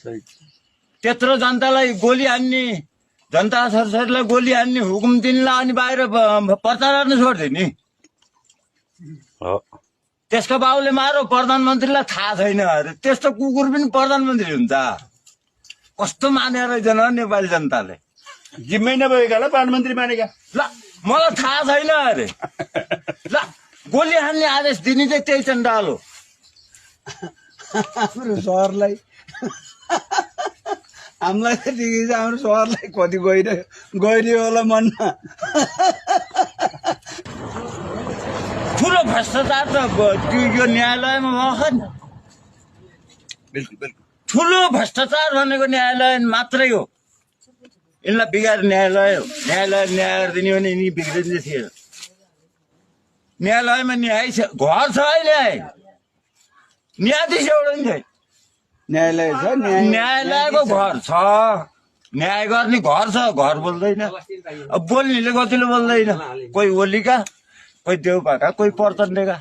त्यत्रो जनतालाई गोली हान्ने, जनता सरसरीलाई गोली हान्ने हुकुम दिनलाई अनि बाहिर प्रचार गर्न छोड्थ्यो नि। त्यसको बाबुले मारो प्रधानमन्त्रीलाई थाहा छैन अरे। त्यस्तो कुकुर पनि प्रधानमन्त्री हुन्छ? कस्तो मानेर रहेछन् नेपाली जनताले। जिम्मै नभएकालाई प्रधानमन्त्री मानेका। ल मलाई थाहा छैन अरे। ल गोली हान्ने आदेश दिने चाहिँ त्यही चण्डाल हो। हाम्रो सहरलाई हामीलाई त ठिकै छ, हाम्रो सहरलाई कति गइरह्यो होला मनमा। ठुलो भ्रष्टाचार त यो न्यायालयमा भएको नि। ठुलो भ्रष्टाचार भनेको न्यायालय मात्रै हो। यिनलाई बिगार न्यायालय हो। न्याय दिने भने यिनी बिग्रिँदै थिएन। न्यायालयमा न्याय छ, घर छ अहिले। न्यायाधीश एउटा नि छैन। न्यायालय छ, न्यायालयको घर छ, न्याय गर्ने घर छ, घर बोल्दैन। अब बोल्नेले कतिले बोल्दैन। कोही ओलीका, कोही देउपाका, कोही प्रचण्डका।